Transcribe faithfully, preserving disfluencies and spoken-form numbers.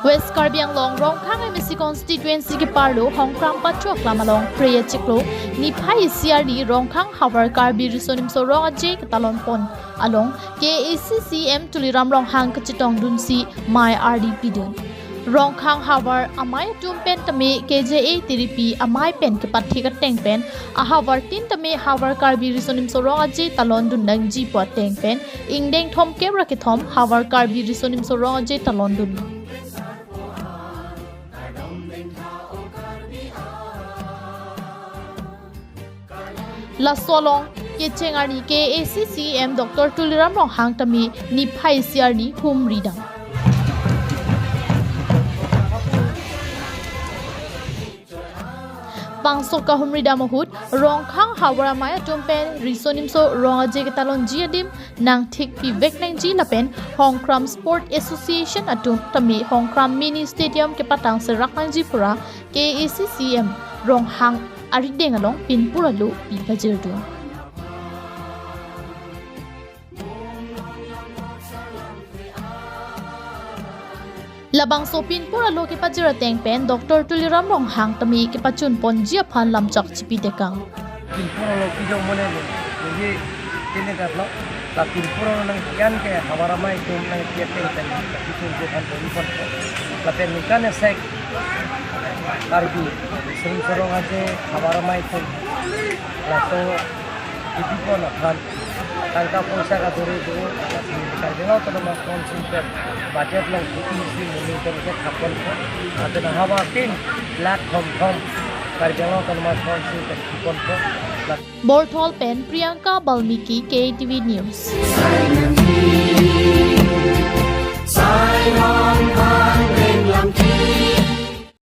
West Karbi Anglong Rongkhang M A C constituency keparlo Hongkram Pacho Aklam along Phre achiklo niphai isi arni Rongkhang havar Karbi Riso Nimso Rong Aje ketalon pon along K A A C C E M Tuliram Ronghang kachetongdunsi mei ardi pidun. Rongkhang havar amei atum pen tame K J A T D P amei pen kepathik ateng pen ahavartin tame havar Karbi Riso Nimso Rong Aje talondun nangji pu ateng pen ingdeng thomkep ra kethom havar Karbi Riso Nimso Rong Aje talondun. Laso along kecheng arni K A A C C E M Doctor Tuliram Ronghang tame niphai isi arni humridam. Bangso kahumridam ahut Rongkhang havar amei atum pen Riso Nimso Rong Aje ketalonji adim nangthik pivek nangji lapen Hongkram Sport Association atum tame Hongkram Mini Stadium kepatang serak nangji pura K A A C C E M Ronghang arideng along pinpur alo pipajirdun. Labangso pinpur alo kepajir ateng pen Doctor Tuliram Ronghang tame kepachun ponji aphan lamchak chipi tekang. Pinpur alo kejong mone lo, jadi ini dah lo. La pinpur alo nangkian ke havar amei atum nangkian ateng pen, tapi itu dia kan beri pon. Lapen ningkan esek Karbi Riso Nimso Rong Aje havar amei atum. Laso ipi pon aphan tangka poisa kaduri do, Karbi Anglong Autonomous Council pen budget along kuti isi muni pen ke thapon pon. Lapen havartin lakh thom thom Karbi Anglong Autonomous Council pen thapon pon. Borthol pen Priyanka Balmiki, K T V News.